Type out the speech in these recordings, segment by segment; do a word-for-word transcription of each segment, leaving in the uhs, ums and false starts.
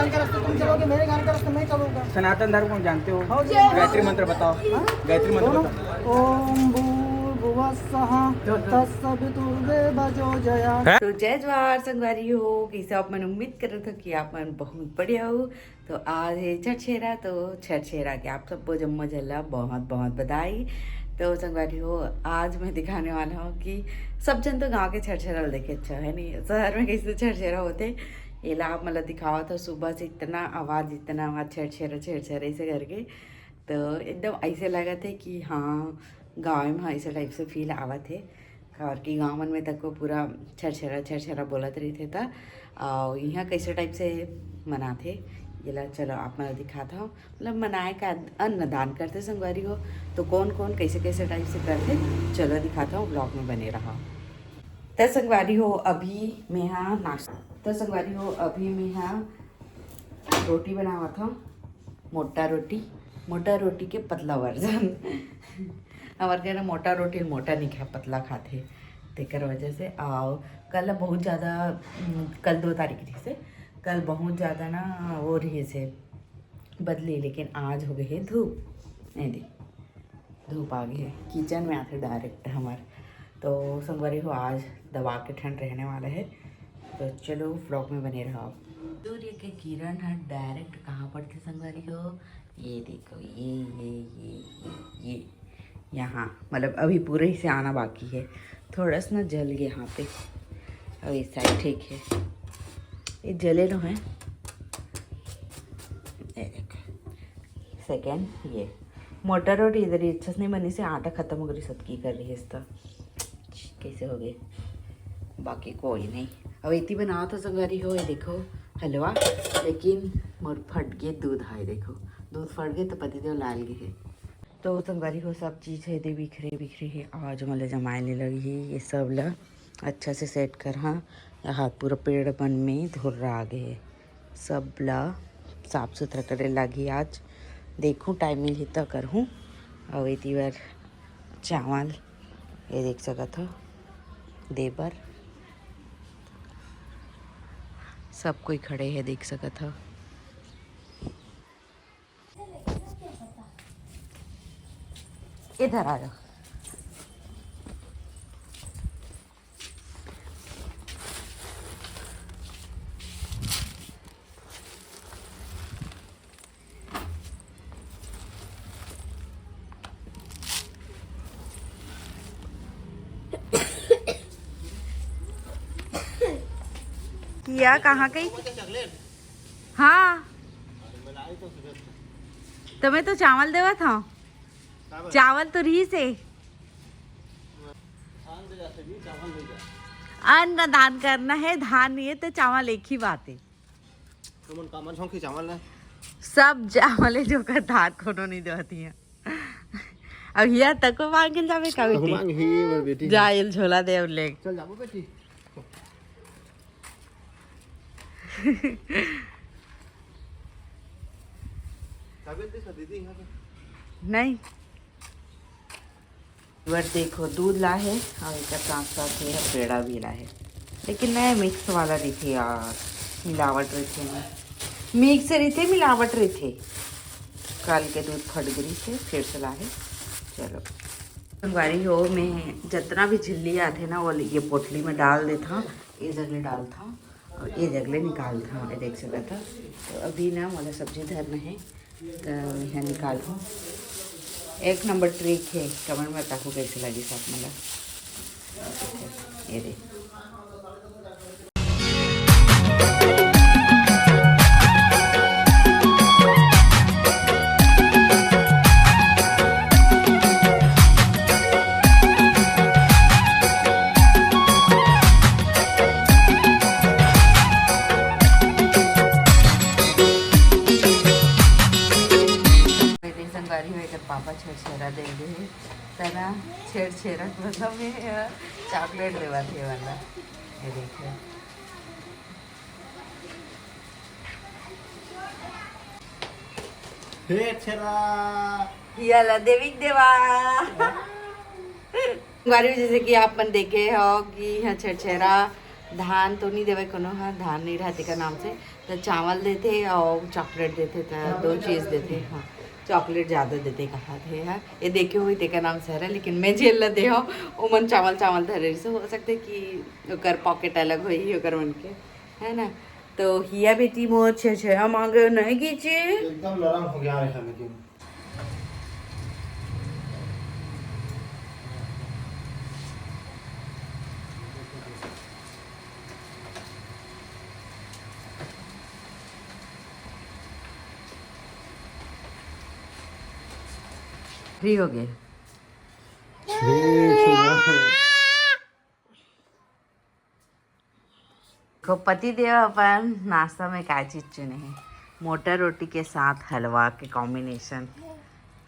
गान का रास्ता तुम चलोगे, मेरे गान का रास्ता मैं चलूंगा। सनातन धर्म को जानते हो? हाँ जी। गायत्री मंत्र बताओ। हाँ? गायत्री मंत्र बताओ। ओम भूर्भुवः स्वः तत्सवितुर्वरेण्यं भर्गो देवस्य धीमहि धियो यो नः प्रचोदयात्। तो जय जोहार संगवारी हो, कइसे आप मन? उम्मीद करत हो कि आप मन बहुत बढ़िया हो। तो आज है छठछेरा, तो छठछेरा के आप सबको जम्मो झन ला बहुत बहुत बधाई। तो संगवारी हो, आज मैं दिखाने वाला हूँ कि सब झन तो गाँव के छठछेरा ल देखे, अच्छा है नहीं, शहर में कइसे छठछेरा होथे, एला आप मन ला दिखावत हूँ। सुबह से इतना आवाज़, इतना आवाज़, छेर छेरा, छेर छेरा ऐसे करके, तो एकदम ऐसे लगत है कि हाँ, गाँव में ऐसे type से feel आवत है। और कि गाँव मन में तक को पूरा छेर छेरा, छेर छेरा बोलत रहिथे। त अउ इहाँ कैसे type से मनाथे, येला चलो आप मन ला दिखात हूँ। मतलब मनाए का अन्नदान करथे संगवारी हो, तो कौन कौन कैसे कैसे type से करथे, चलो दिखात हूँ, vlog में बने रहा। त संगवारी हो, अभी मेहा नाश्ता, त संगवारी हो, अभी मेहा रोटी बनावत हूँ, मोटा रोटी, मोटा रोटी के पतला version। हमर घर मोटा रोटी मोटा नहीं खाए, पतला खाथे, तेकर वजह से। अउ कल बहुत ज़्यादा, उम, कल दो तारीख रहिसे, कल बहुत ज़्यादा ना वो रहिसे बदली, लेकिन आज हो गए है धूप। ये दे, धूप आ गई है, kitchen में आथे direct हमार। तो संगवारी हो, आज दबा के ठंड रहने वाला है, तो चलो vlog में बने रहो। सूर्य के किरण ह direct कहाँ पड़थे संगवारी हो? ये देखो, ये, ये, ये, ये, ये। यहाँ, मतलब अभी पूरे से आना बाकी है, थोड़ा सा ना जल गया यहाँ पे, अभी side ठीक है, ये जले नो है। ये देखो, second ये मोटा रोटी इधर ही अच्छा से नहीं बनी से, आटा खत्म हो गई, सतकी कर रही है इस तो। कैसे हो गए, बाकी कोई नहीं। अब इतनी बनावत हो संगवारी हो, ये देखो हलवा, लेकिन मोर फट गए दूध, हाय देखो दूध फट गए तो पतिदेव लाल गए है। तो संगवारी हो, सब चीज़ है दे बिखरे बिखरे है, आज मोला जमाए ले लगी ये सब ला अच्छा से set कर। हाँ, यहाँ पूरा पेड़ मन में धुर्रा आ गए है, सब ला साफ सुथरा करे लागी आज। देखूँ time मिलही त करहूँ। अउ एती बर चावल, ये देख सकत हो, देबर सब कोई खड़े है, देख सकत हो। इधर आ जाओ। किया कहाँ गई? हाँ, तुम्हें तो चावल देवत हूँ, चावल तो रही से। अन्न दान करना है, धान नहीं है तो चावल एक ही बात है। तुमन कामन झोंकी चावल ना। सब चावल है, जो कर धान कोनो नहीं देवती है। अब हिया तको मांगे जावे का तो बेटी? मांग ही मोर बेटी। जा, एल झोला दे अब ले। चल जाबो बेटी। चाबी दे सा दीदी यहाँ पे। नहीं। इबर देखो, दूध ला हे अउ एकर साथ साथ ये पेड़ा भी ला हे, लेकिन नया mix वाला रहिथे यार, मिलावट रहिथे ना, mix रहिथे, मिलावट रहिथे। काल के दूध फट गे रहिथे, फिर से ला हे। चलो, संगवारी हो, मैं जतना भी झिल्ली आथे ना, वो ये पोटली में डाल देथव, ये जगह डालथव। अउ ये जग ले निकालथव, ये देख सकत हव। तो अभी ना मोला सब्जी धरना हे, तो यहाँ निकालथव। एक number trick हे, comment में बताहू कैसे लगिस आप मन ला। ये दे। मेरे संगवारी हो, एकर पापा छेरछेरा दे दे हे, तना छेरछेरा मतलब में, अ, chocolate देवा थे वाला। ये देखो। हे छेरा। हिया ला देवी के देवा। संगवारी हो, जैसे कि आप मन देखे हो कि यहाँ छेरछेरा धान तो नहीं देवे कोनो ह, धान नहीं रहते का नाम से, तो चावल देते और चॉकलेट देते, तो दो चीज देते। हाँ, चॉकलेट ज्यादा देते कहा थे। हाँ, ये देखे हुए तेका नाम से हरे, लेकिन मैं जेल ला दे हो, ओमन चावल चावल धरे से हो सकते कि ओकर पॉकेट अलग होई ओकर मन के, है ना? तो हिया बेटी मोर छे छे मांगे नहीं कीचे। एकदम नरम हो गया है, लेकिन फ्री हो गए। ठीक है। को पति देव अपन नाश्ता में का चीज चुने हैं? मोटा रोटी के साथ हलवा के कॉम्बिनेशन।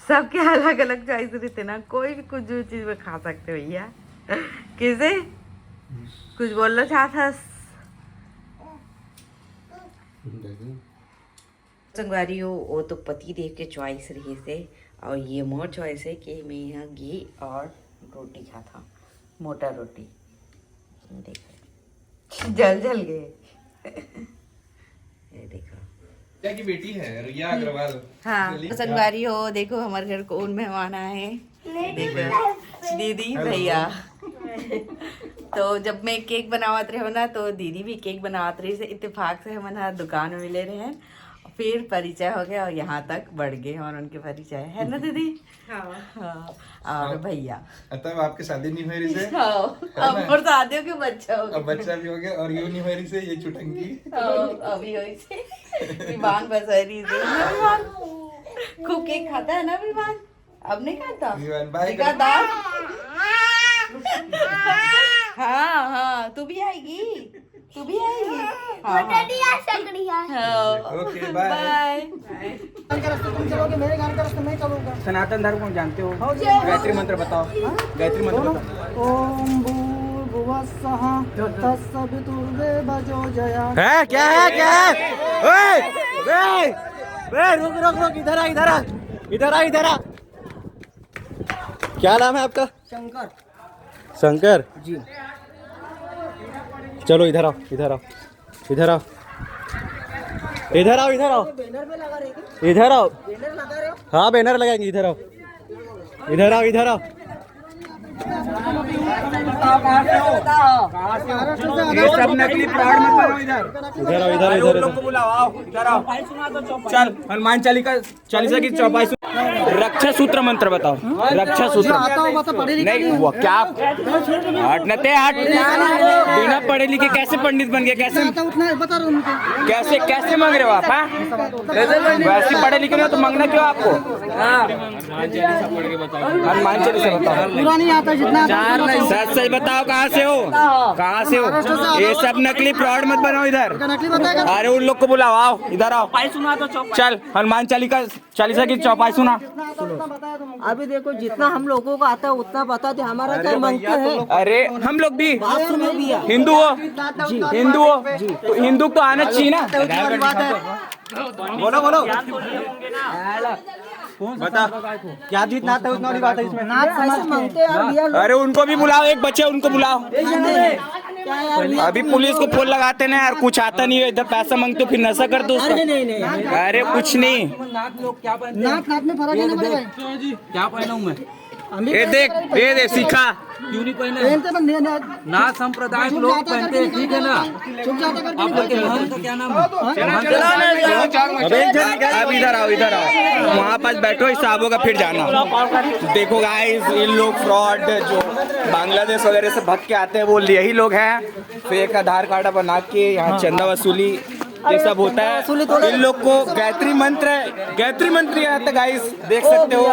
सबके अलग अलग चॉइस रहते ना, कोई भी कुछ जो चीज में खा सकते हो भैया। कैसे कुछ बोलना चाहत हस? संगवारी हो, वो तो पति देव के चॉइस रही से, और ये मोर चॉइस है कि मैं यहाँ घी और रोटी खाता हूँ, मोटा रोटी। देखो, जल जल गए। ये देखो। क्या की बेटी है रिया अग्रवाल। हाँ, चलिए। तो संगवारी हो, देखो हमारे घर कौन मेहमान आए हैं। देखो, दीदी, भैया। तो जब मैं केक बनावत रहे हो ना, तो दीदी भी केक बनावत रही से, इत्तेफाक से हमन ह दुकान में मिले रहे हैं, फिर परिचय हो गया और यहाँ तक बढ़ गए और उनके परिचय है ना दीदी? हाँ। हाँ, और हाँ। भैया। तब आपके शादी नहीं हुई रही से? हाँ, है अब ना? और शादी हो गया, बच्चा हो अब गया। बच्चा भी हो गया और यू नहीं हुई रही से, ये चुटंगी। हाँ, अभी हुई से। विमान बस है रही से। विमान खूब केक खाता है ना विमान? अब नहीं खाता? विमान, बाय देखा कर। दांत? हाँ, हाँ, तू भी आएगी। तू भी आएगी? हाँ, हाँ। डैडी आ सकती है। हाँ। ओके, बाय। बाय। घर का रास्ता तुम चलोगे, मेरे घर का रास्ता मैं चलूंगा। सनातन धर्म को जानते हो? हाँ जी। गायत्री मंत्र बताओ। हाँ? गायत्री मंत्र बोलो। बताओ। ओम भूर्भुवः स्वः तत्सवितुर्वरेण्यं भर्गो देवस्य धीमहि धियो यो न प्रचोदयात्। है, क्या है, क्या है? ओए, ओए, ओए, रुक, रुक, रुक, इधर आ, इधर आ, इधर आ, इधर आ। क्या नाम है आपका? शंकर। शंकर? जी। चलो इधर आओ, इधर आओ, इधर आओ, इधर आओ, इधर आओ। बैनर पे लगा रहे क्या? इधर आओ। बैनर लगा रहे हो? हाँ, बैनर लगाएंगे, इधर आओ, इधर आओ, इधर आओ। ये सब नकली, फ्रॉड मत बनाओ इधर। इधर आओ, इधर, अरे, इधर, उन लोग इधर। को बुलाओ, आओ, इधर आओ। चल, हनुमान चालीसा, चालीसा की चौपाई सुन। रक्षा सूत्र मंत्र बताओ। रक्षा सूत्र। आता हो, बता, पढ़े लिखे नहीं, नहीं हो। वो क्या? हट न ते, हट। बिना पढ़े लिखे कैसे पंडित बन गए? कैसे, आता उतना बता रहा हूँ उनको। कैसे, कैसे मांग रहे हो आप, हाँ? वैसे पढ़े लिखे नहीं हो तो मांगना क्यों आपको? हनुमान चालीसा बताओ। पूरा नहीं आता, जितना आता है, उतना। सच सच बताओ, कहाँ से हो? कहाँ से हो? महाराष्ट्र से। ये सब नकली, फ्रॉड मत बनाओ इधर। नकली बताएगा। अरे, उन लोग को बुलाओ, आओ, इधर आओ। चल, हनुमान चालीसा, चालीसा की चौपाई सुना। अभी देखो, जितना हम लोगों को आता है उतना बता दे, हमारा क्या मांगते हैं? अरे, हम लोग भी बात सुनो भैया। हिंदू हो, जी। हिंदू हो, जी। तो हिंदू को आना चाहिए ना। बात है। बोलो, बोलो। बता, क्या जितना आता है उतना वाली बात है इसमें। नाथ समझ के मांगते हैं यार, भैया लोग। अरे, उनको भी बुलाओ, एक बच्चे, उनको बुलाओ। क्या यार, भैया अभी लोग। पुलिस को फोन लगाते ना यार, कुछ आता नहीं है इधर, पैसा मांगते हो, फिर नशा करते हो उसका। अरे, नहीं, नहीं, नहीं। अरे, कुछ नहीं। नाथ लोग क्या पहनते हैं? नाथ, नाथ में फर्क है ना, बड़े भाई। क्या पहना हूँ मैं? ये देख, ये देख, सीखा। क्यों नहीं पहने? पहनते बंदे हैं ना। नाथ संप्रदाय के लोग पहनते हैं, ठीक है ना? चुप जाता करके आप लोग के महंत का क्या नाम है? अबे, अब इधर आओ, इधर आओ, वहाँ पास बैठो, इस साहबों का फिर जाना। देखो गाइस, इन लोग फ्रॉड, जो बांग्लादेश वगैरह से भग के आते हैं, वो यही लोग हैं। फेक आधार कार्ड बना के यहाँ चंदा वसूली, ये सब होता है। इन लोग को गायत्री मंत्र, गायत्री मंत्र यहाँ तक गाइस देख सकते हो।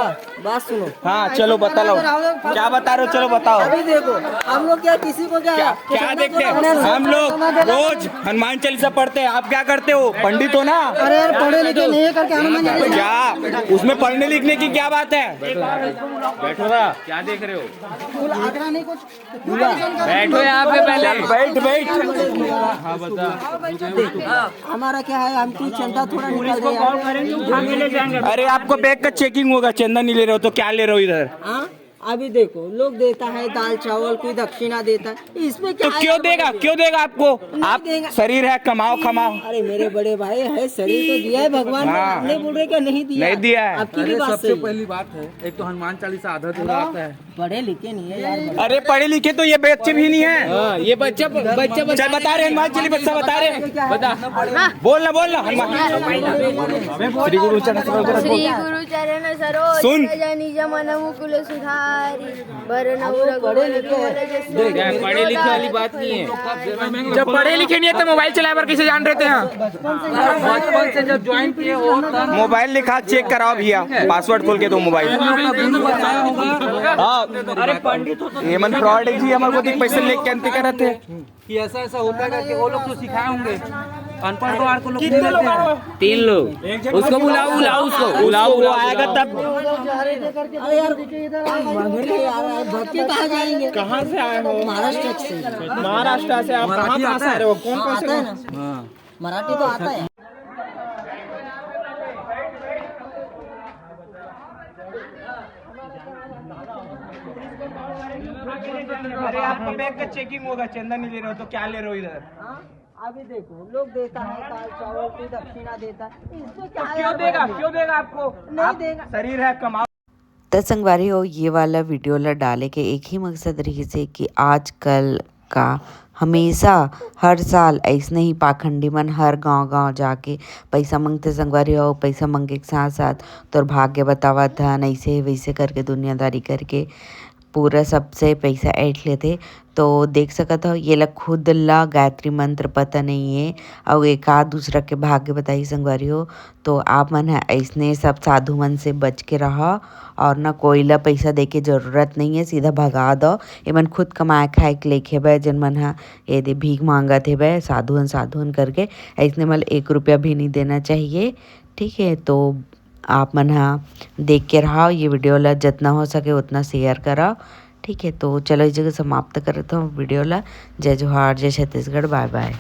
बात सुनो। हाँ, चलो बता लो। क्या बता रहे हो? चलो बताओ। अभी देखो, हम लोग क्या किसी को क्या, क्या, क्या देखते हैं? हम लोग रोज हनुमान चालीसा पढ़ते हैं। आप क्या करते हो? पंडित हो ना? अरे यार, पढ़े लिखे नहीं है करके हनुमान चालीसा। क्या उसमें पढ़ने लिखने की क्या बात है? बैठो ना। क्या देख रहे हो? बोला, आगरा नहीं कुछ। बैठो यहाँ पे पहले। चल, बैठ, बैठ। हाँ, बता। हमारा क्या है, हम कुछ चंदा थोड़ा निकाल दे यार। अरे, आपको बैग का चेकिंग होगा, चंदा नहीं ले रहे हो तो क्या ले रहे हो इधर? हाँ? अभी देखो, लोग देता है दाल चावल, कोई दक्षिणा देता है, इसमें क्या तो है? क्यों देगा, क्यों देगा आपको? नहीं आप देगा। शरीर है, कमाओ, कमाओ। अरे मेरे बड़े भाई, है शरीर तो दिया है भगवान ने, हाँ। आप नहीं बोल रहे क्या नहीं दिया? नहीं दिया है। आपकी भी अरे, बात सबसे सही है। पहली बात है, एक तो हनुमान चालीसा आधा अधूरा आता है। पढ़े लिखे नहीं है यार। अरे पढ़े लिखे तो ये बच्चे भी नहीं है। हाँ, ये बच्चा, बच्चा, बच्चा। चल बता रहे हनुमान चालीसा, बता रहे। बता। बोल ना, बोल ना हनुमान। श्री गुरु चरण सरोज रज। श्री गुरु चरण सरोज सुन। रज, निज मन मुकुर सुधारी। वरण रघुवर विमल जसु। पढ़े लिखे वाली बात नहीं है। जब पढ़े लिखे नहीं है तो मोबाइल चलाए बर कैसे जान रहे थे? हाँ। बचपन से जब ज्वाइन किए हो तब मोबाइल निकाल चेक कराओ भैया, पासवर्ड खोल के दो मोबाइल। हाँ। अरे पंडित हो तो ये मन फ्रॉड है जी, हमारे को तो पैसे लेके अंत करत है। कि ऐसा ऐसा होता है करके वो लोग तो सिखाए होंगे। अनपढ़ गंवार को लोग नहीं लेते हैं। तीन लोग। उसको बुलाओ, बुलाओ उसको, बुलाओ, वो बुलाओ, आएगा बुलाओ। तब। अरे यार, भक्के कहाँ जाएंगे? कहाँ से आए हो? महाराष्ट्र से। महाराष्ट्र से आप कहाँ, कहाँ से आ रहे हो? कौन कौन से आता है ना? हाँ। मराठी तो आता है। अरे, आपका बैग का चेकिंग होगा, चंदा नहीं ले रहे हो तो क्या ले रहे हो इधर? हाँ, अभी देखो, लोग देता है दाल चावल, कोई दक्षिणा देता है, इसमें क्या तो है? क्यों देगा, क्यों देगा आपको? नहीं देगा। शरीर है, कमाओ। त संगवारी हो, ये वाला वीडियो ला डाले के एक ही मकसद रहिस हे कि आजकल का हमेशा हर साल अइसने ही पाखंडी मन हर गांव-गांव जाके पइसा मंगथे संगवारी हो, पइसा मंगे के साथ-साथ तोर भाग्य बतावत हन, अइसे वइसे करके दुनियादारी करके पूरा सबसे पइसा ऐंठ लेथे। तो देख सकत हव, ये ला खुद ला गायत्री मंत्र पता नइ हे, अउ एक आध दूसरा के भाग्य बताही संगवारी हो। तो आप मन ह अइसने सब साधु मन से बच के रहा, और ना कोई ला पइसा दे के जरूरत नइ हे, सीधा भगा दो। एमन खुद कमाए खाए के लइक हेबे, जेन मन ह ये दे भीख मांगत हेबे, साधुअन, साधुअन करके, अइसने मन ल एक रुपया भी नइ देना चाहिए, ठीक है। तो आप मन ह देख के रहा, ये वीडियो ला जतना हो सके उतना शेयर करा, ठीक है। तो चलो, इस जगह समाप्त करत हूँ वीडियो ला। जय जोहार, जय छत्तीसगढ़, बाय बाय।